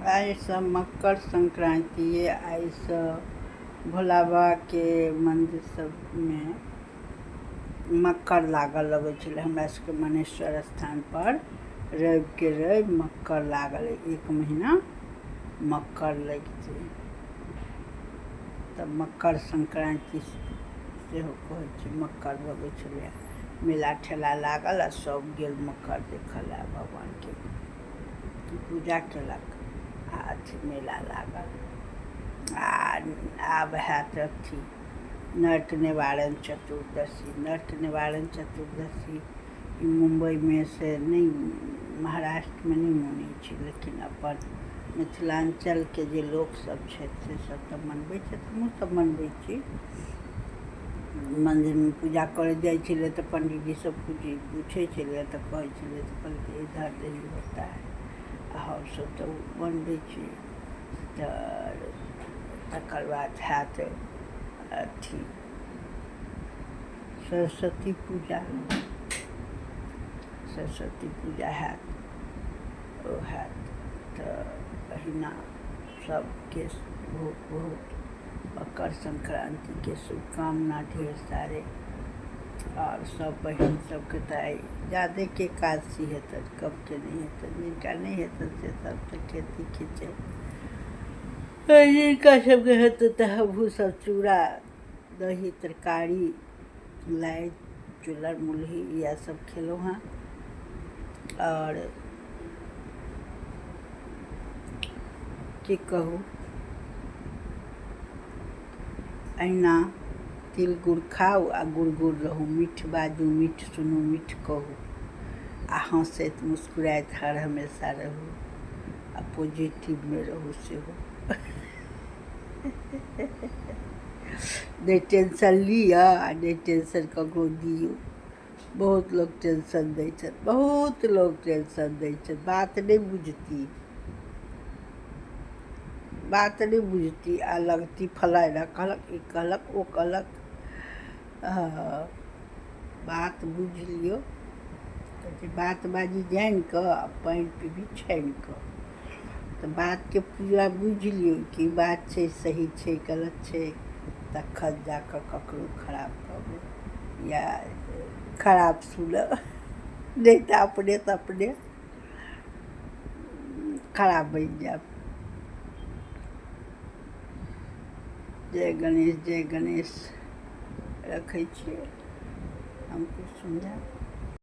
आइसँ मकर संक्रान्ति, आइसँ भोला बाबाके मन्दिर सबमे मक्कर लागऽ लगै छलै। हमरा सबके मनेश्वर स्थानपर रविके रवि मक्कर लागल, एक महीना मक्कर लगितै, तऽ मकर संक्रान्ति सेहो कहै छै। मक्कर लगै छलै, मेला ठेला लागल आ सब गेल मक्कर देखऽ लए, भगवानके पूजा केलक आ अथी मेला लागल। आ आब हैत अथी नर्क निवारण चतुर्दशी। नर्क निवारण चतुर्दशी ई मुम्बइमे से नहि, महाराष्ट्रमे नहि मनै छै, लेकिन अपन मिथिलाञ्चलके जे लोकसभ छथि से सब तऽ मनबै छथि। हमहूँ सब मनबै छी। मन्दिरमे पूजा करऽ जाइ छलियै तऽ पंडीजी सब पूछै छलियै तऽ कहै छलियै, तऽ कहलकै इधर नहीं होता है। आ हमसब तऽ मनबै छी। तऽ तकर बाद हैत अथी सरस्वती पूजा। सरस्वती पूजा हैत, ओ हैत। तऽ अहिना सबके बहुत बहुत मकर संक्रान्तिके शुभकामना ढेर सारे। आओर सब बहिन सबके तऽ आइ जादेके एकादशी हेतनि, कमके नहि हेतनि। जिनका नहि हेतनि से सब तऽ खेती खीचै, जिनका सबके हेतै तऽ हमहूँ सब चूड़ा दही तरकारी लाइ चूड़ा मुरही इएह सब खेलहुँ हँ। आओर की कहू, अहिना तिल गुड़ खाउ आ गुड़ गुड़ रहू, मीठ बाजू, मीठ सुनू, मीठ कहू आ हँसैत मुस्कुराइत हर हमेशा रहू आ पॉजिटिवमे रहू सेहो। नहि टेंशन लिअ आ नहि टेंशन ककरो दियौ। बहुत लोक टेंशन दै छथि, बहुत लोक टेंशन दै छथि। बात नहि बुझती, बात नहि बुझती आ लगती फलाँ एना कहलक, ई कहलक, ओ कहलक। बात बुझि लियौ। कहै छै बात बाजी जानि कऽ आ पानि पीबी छानि कऽ। तऽ बातके पूरा बुझि लियौ की बात छै, सही छै, गलत छै, तखन जा कऽ ककरो खराब कहबै या खराब सुनब, नहि तऽ अपने सँ अपने खराब बनि जायब। जय गणेश, जय गणेश। रखै छियै। हम कुसुम झा।